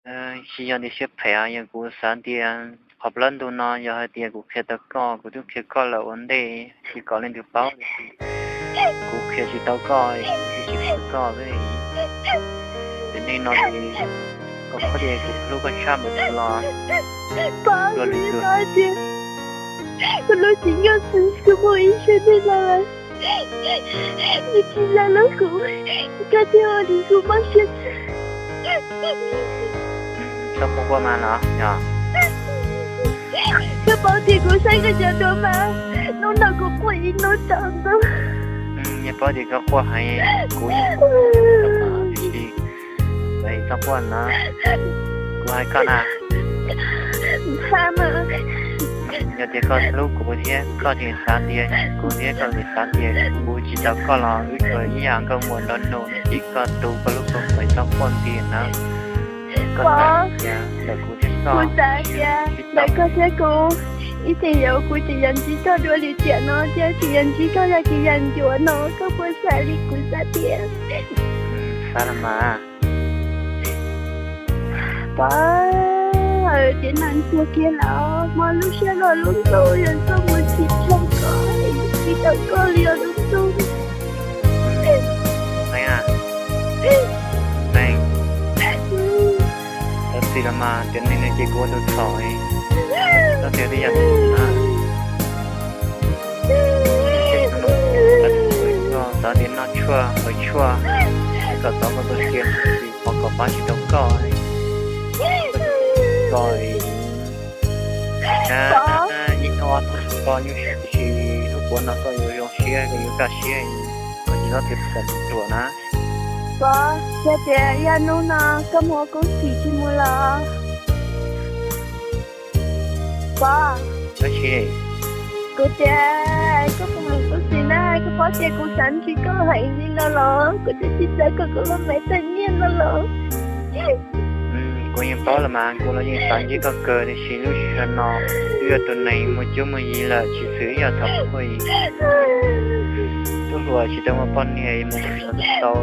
Tsis yog tias siab phem, yog kuv xav tias qhov plab ntug no yog hais tias kuv qhia tau koj, kuv twb qhia koj lawm ua ntej, tsis kom leej twg paub, tiam sis kuv qhia tsis tau koj, kuv tsis qhia koj. Ces nej no ces koj paub tias kuv hlub koj tshaj npaum twg los. Pov, kuv paub tias kuv lub cev nyuj xwb, kuv mus ib sab teg no lawm, nws tsis los hlub kuv, koj thiaj ua li kuv mob siab xwb. Koj quaj quaj mas los yog? Koj paub tias kuv saib koj cov duab mas, hnub no kuv quaj ib hnub tsaus ntuj. Yog paub tias koj quaj heev, kuv yeej, tiam sis koj quaj na, kuv hais koj na, yog tias koj hlub kuv thiab koj tseem xav tias kuv thiab koj tseem xav tias kuv tsis tau koj los wb tsuas ib yam nkauj muam nraug nus, ib koj tu koj lub kua muag txhob quaj nti na. Koj xav tias ntawm kuv thiab koj, kuv xav tias ntawm koj thiab kuv, ib txhia yuav kuv tsis yog ntsib koj dua li tiam no thiab tsis yog ntsib koj yam tsis yam ncuav no, koj puas xav li kuv xav tias? Xav los mas. Pov, tiam neej tuag kiag lawm, mob lub siab luaj lub ntuj, yog koj mus tsis tshua koj, tsis tau koj li os lub ntuj. Neej, txhob txhim los mas, tiam neej no ces kuv ua tus txhaum, txhob txhim li yam no na. Xav tias noj tshuaj haus tshuaj kom txov koj tus sia, qhov kom pab tsis tau koj, koj ib hnub ob hnub koj nyuaj siab, tiam sis hnub puav no koj yuav zoo siab, koj yuav kaj siab, koj tsis txhob txhim xav ruam na. Pov, yog tias ib ob hnub no koj mus ua koob txim tsis mus los? Pov, kuv tias koj mus koob txim na, koj paub tias kuv xav ntsib koj heev li no los, kuv twb tsis xav kom kuv lub me tag nyiaj no los. Kuv yeej paub los mas, kuv los yeej xav ntsib koj kawg, tiam sis lub sij hawm no twb yog tus neeg muaj cuab muaj yig lawm, tsis xws ib yam thaum ub. Tub hluas tsis tau muaj poj niam, mus sawv tau,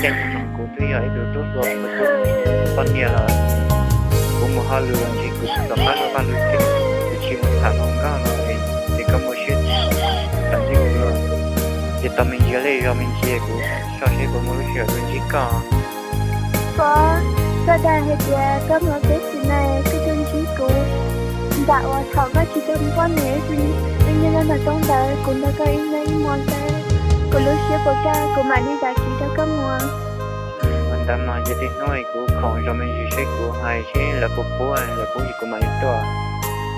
caij nyoog no kuv twb yog ib tug tub hluas muaj cuab muaj yig poj niam lawm. Kuv mus hauj lwm los ntshe kuv tsis tau pab luag vaj luag tsev, kuv tsis mus tham hluas nkauj los es koj muaj siab xav ntsib kuv los, ces tau me ntsis lej zog me ntsis kuv soj seb puas muaj lub sij hawm tuaj ntsib koj. Pov, koj dag hais tias koj mus koob txim na koj tuaj ntsib kuv, nram uas thaum koj tsis tau muaj poj niam, wb nyob nyob ntawm roob ntawd, kuv nrog koj ib nyob ib hmo ntawd, kuv lub siab puas kaj kuv mam li zam kev nrog koj mus. Ua ntawd mas ces tej hnub kuv khoom zov me ntsis seb kuv hais seb lawv puas pub, lawv pub ces kuv mam li tuaj.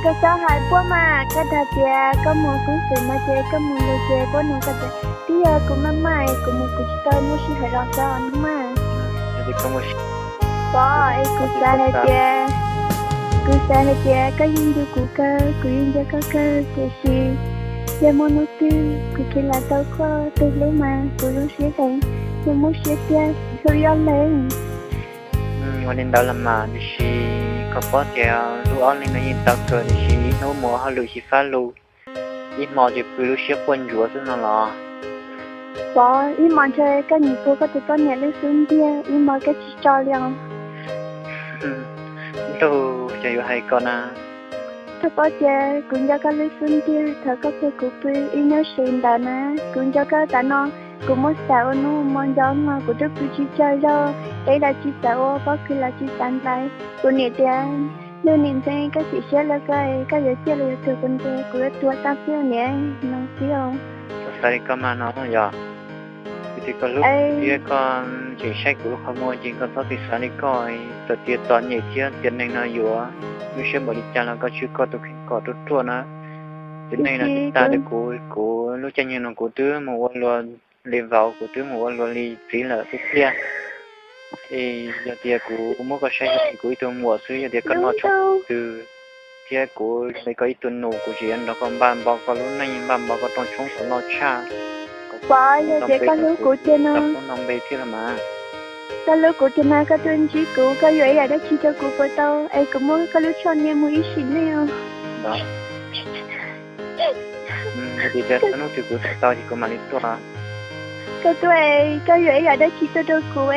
Koj txhob hais puab mas, koj dag tias koj mus koob txim no ces koj mus lawm ces puab nug koj tias twb yog kuv maj maj es kuv mus kuv tsis tau muaj sij hawm los xyov no mas. Pov, es kuv xav hais tias, kuv xav hais tias koj yeej nco kuv kawg, kuv yeej nco koj kawg, tiam sis yog muaj hnub twg kuv khiav lam tau koj tus hlub mas kuv zoo siab heev, kuv muaj siab tiag hlub ib ob leeg. Ua li ntawd los mas, tiam sis koj paub tias hlub ob leeg no yeej tau kawg, tiam sis ib hnub mus ua hauj lwm xyiv fab lug, ib hmo ces pw lub siab quaj ntsuav xwb no los. Pov, ib hmo ntshe koj nyiam kuv koj tus poj niam lub xub ntiag, ib hmo koj tsis tso li os. Ntuj, cas yuav hais koj na. Koj paub tias kuv nco koj lub xub ntiag, thaum koj pub kuv pw ib hnub si ntawd na, kuv nco koj tas no, kuv muab xav ua hnub ua hmo nco no, kuv twb pw tsis tsaug zog, teb los tsis xav ua, pob kws los tsis xav ntxais. Kuv niam tias, ntuj niam ntxeev, koj chim siab lawm koj, koj yuav ciaj los yuav tuag kuv ntes, kuv yuav tuag tag xwb niam no xwb os. Xav li koj mas no yog, vim tias koj hlub thiab koj tseem saib kuv lub qhov muag ces koj txhob txwm xav li koj. Txawm tias txom nyem thiab tiam neeg no yuav lub siab npaum li cas los koj tswj koj tus kheej kom ruaj ruaj na. Tiam neeg no tag li kuv, kuv lub caij nyoog no kuv twb mus ua luag li vauv, kuv twb mus ua luag li txiv lawm xwb tiag. Es yog tias kuv muab koj saib zoo li kuv ib tug muam xwb, yog tias koj noj tshoob twg thiab kuv li koj ib tug nus, kuv tseem yuav nrog koj npaj npau koj lub neej, npaj npau koj rooj tshoob kom loj tshaj. Pov, yog tias koj hlub kuv tiag no, koj hlub kuv tiag no koj tuaj ntsib kuv, koj yuam ib yam dab tsi rau kuv puas tau, es kuv muab koj lub choj niam mus ib sim neej os. Yog tias txog hnub twg kuv tuaj tau ces kuv mam li tuaj. Koj tuaj, koj yuam ib yam dab tsi tuaj rau kuv,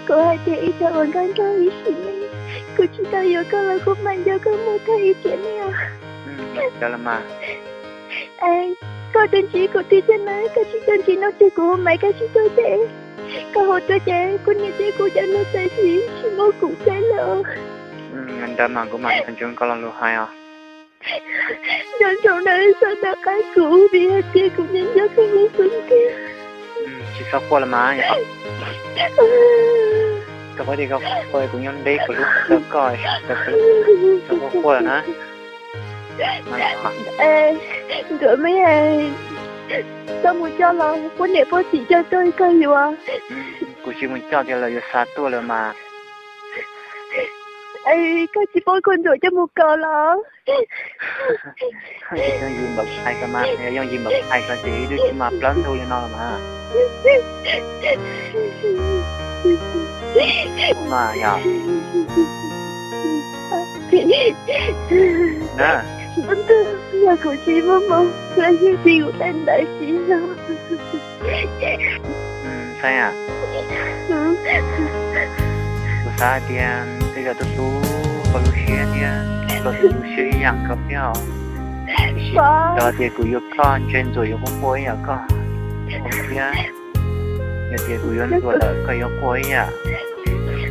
Kuv hais tias ib txhia uas nkauj nraug ib sim neej, kuv tsis tau yuav koj los kuv mam nco koj mus tag ib tiam neej os. Koj twb ntsib kuv tiag tiag na, koj tsis tau ntsib no ces kuv hu Maiv Kaj tsis tau ces koj hu tuaj ces kuv niam thiab kuv cov neeg txawm tsis tsis muab kuv txeeb lawm. Ntawd mas kuv mam nco ntsoov koj lo lus hais os. Nco ntsoov na, txhob nco qab kuv vim hais tias kuv nco nco koj lub xub ntiag. Tsis txhob quaj los mas. Koj paub tias koj quaj kuv nyob deb kuv hlub txog koj, txhob quaj na. Ntuav me, koj mus coj los poj niam poj txiv coj tuaj koj yuav. Kuv tsis mus coj tias lawv yuav xa tuaj lawm mas. Koj tsis paub koj Ntsuam coj mus kaus los? Yooj yim npaum hais ko mas, yooj yim npaum hais ko ces ib lub tsis mas plaub ntug li no los mas. Mas yog na, yog kuv tsis muaj hmoo los yeej tsis kuv tej ntawd tsis yog. Kuv xav hais tias tej zaum tus hlub koj lub siab thiab koj tus lub siab ib yam nkaus thiab os. Tiam sis yog tias kuv yuav koj ntshe Ntsuam yuav quaj quaj ib yam koj thiab. Yog tias kuv yuav Ntsuam lawm koj yuav quaj ib yam.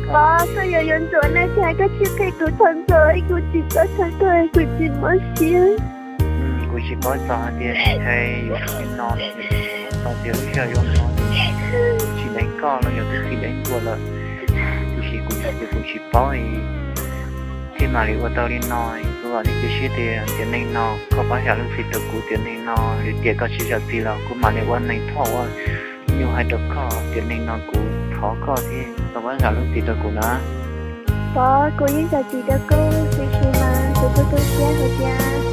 Pov, koj yuav yuav Ntsuam na, cas koj tsis qhia kuv txog Ntsuam, kuv tsis txhob txhawj tuaj, kuv tsis mob siab. Kuv tsis paub txog hais tias ntshai yuav li no, txog tias lub sij hawm zoo no tsis deev koj los yog twb tsis deev Ntsuam lawm. Tiam sis kuv yog tias kuv tsis paub thiaj mam li ua tau li no. Kuv vam thiab cia siab tias tiam neej no koj pab zam lub txim rau kuv, tiam neej no lwm tiam koj tsis zam txim los kuv mam li ua neeg thoj ua nyuj hais rau koj. Tiam neej no kuv thov koj thiab koj pab zam lub txim rau kuv na. Pov, kuv yeej zam txim rau koj, tiam sis mas kuv kuj tu siab hais tias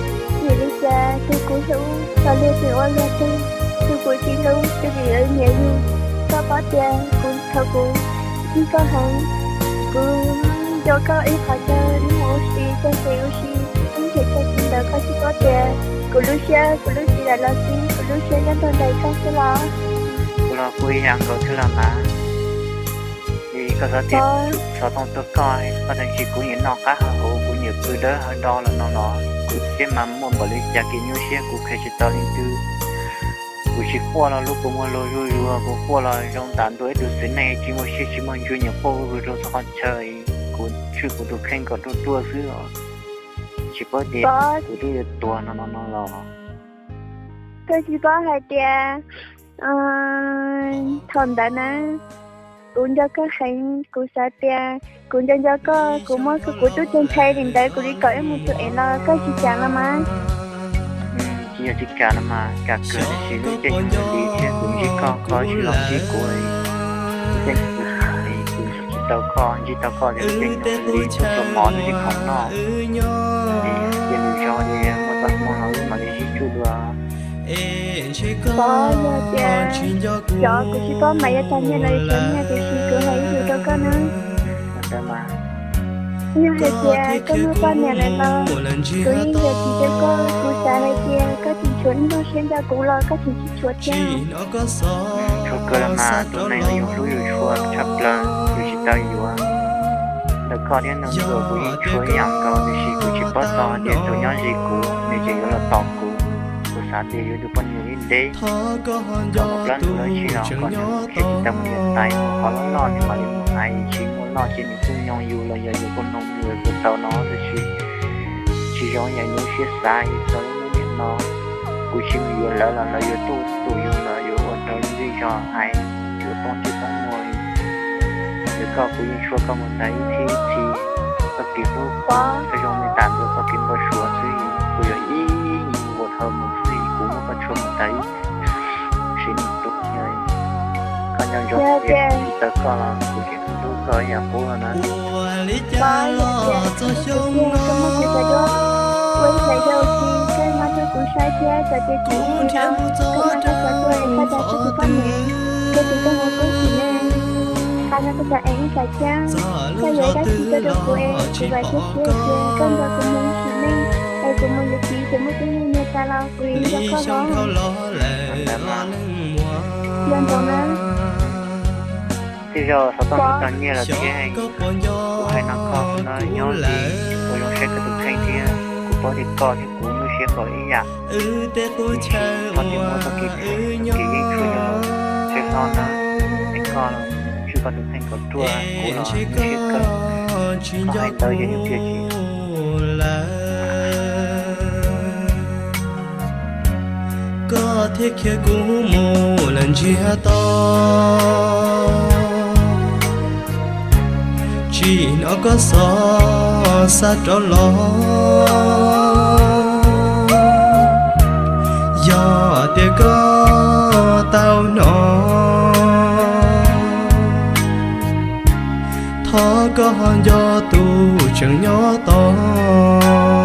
vim li cas tus kuv hlub tau luag twg ua luag twg, tus kuv tsis hlub tus tseem yuav nyiam yus. Koj paub tias kuv thaum kuv ntsib koj heev, kuv nco koj ib qho chaw hnub mus ua si, txog kev ua si, ib nrhiav txog txiv ntawd koj tsis paub tias kuv lub siab, kuv lub txiv daim los xib, kuv lub siab nyob rau ntawm koj xwb los. Kuv los kuj ib yam nkaus thiab los mas. Vim koj xav tias xov tooj tuaj koj, koj tseem tsis, kuv nyiam noj qab hav huv, kuv nyiam pw dawb hav do los no los kuv siab mas muaj npaum li cas kev nyuaj siab kuv qhia tsis tau leej twg. Kuv tsis quaj los lub kua muag luag zuj zus, kuv quaj los zoo ntam ntua ib tug txiv neej tsis muaj siab tsis muaj ntsws nyiam quaj vwg vwg rau txhua qhov chaw. Kuv tswj kuv tus kheej kom ruaj ruaj xwb os. Tsis paub tias kuv twb yuav tuag no no no los. Koj tsis paub hais tias thaum ntawd na, kuv nco koj heev, kuv xav tias kuv nco nco koj, kuv muab kuv tub ceev nthe li ntawd kuv li kom ib mus tus ev los koj tsis kam los mas. Tsis yog tsis kam los mas, kam kawg, tiam sis lub caij nyoog li thiab kuv ntsib koj, koj tsis los ntsib kuv, lub caij nyoog li kuv ntsib tsis tau koj, ntsib tau koj ces lub caij nyoog li tuaj txog mov twb tsis khoom noj, ces lwm zaus li muaj txoj hmoo los wb mam li sib tsuj dua. Pov, yog tias cov kuv tsis paub mas yuav tag nyiaj los yuav tag nyiaj, tiam sis kuv hais ib lus rau koj na. Yog hais tias koj muaj poj niam lawm los kuv yeej zam txim rau koj, kuv xav hais tias koj tseem tshuav ib nplooj siab nco kuv los koj tseem tsis tshuav thiab. Tshuav kawg los mas, tus neeg uas yus hlub yus tshua tshaj plaws yus tsis tau yuav. Ntawm koj thiab nraug ntsuag kuv yeej tshuav ib yam nkaus, tiam sis kuv tsis paub txog tias tus nyob ze kuv nws tseem yuav los tos kuv. Kuv xav tias yuav tus poj niam ib ntev kom mus plaub ntug dab tsi los kom nws thiaj tsis tau mus niam tais, qhov loj loj nws mam li mus hais, tsis muaj loj ces nws kuj nyoo yus los yog yus kuj noog yus kuj tau no, tiam sis tsis zoo yam yus siab xav txog lub niag no. Kuv tsis mus yuav lawv los lawv yuav tuaj tus yus los yuav ua rau lub zej zog hais yuav poob tsis poob muag li. Yog koj kuv yeej tshuav koj mus tas ib txhis ib txhis, txoj kev hlub koj zoo li tas ntua txoj kev npau suav xwb, kuv yog ib ib ua dhau mus xwb, kuv muab koj tshuav mus tas ib sim neej tuaj. Koj nco ntsoov tias tsis tau koj los kuv tseem hlub koj ib yam qub no na. Pov, yog tias kuv tus tiag koj muab kuv cov duab ua ib yam yau ces koj muab rau kuv saib thiab, txawm tias kuv ua tsis tau koj muab koj cov duab es koj dag txog kuv poj niam, koj tus koj mus kub xim neej, qhia no koj cov ev ib tsam thiab, koj yuav ib dab tsi tuaj rau kuv es kuv vam thiab cia tias koj nrog kuv mus ib sim neej, es kuv mus yuav txiv ces muaj tub muaj nyuag tas los kuv yuav nco koj los. Nco ntsoov na. Tej zaug xov tooj tau txog nyiaj lawm thiab, kuv hais no koj no nyob li, kuv zoo siab koj tus kheej thiab kuv paub tias koj thiab kuv muaj siab npaum ib yam. Tiam sis txhob tias muaj txoj kev, txoj kev yeej tshuaj nyob los tsev hlob na, es koj los tswj koj tus kheej kom ruaj, kuv los zoo siab kawg, koj hais ntawd yeej yuav piav tsis lawm. Koj thiaj khiav kuv mus lawm ntsiag to, tsis hnov koj xov xa rov los. Yog tias koj tau hnov, thov koj ho nco tus tseem nyob tos.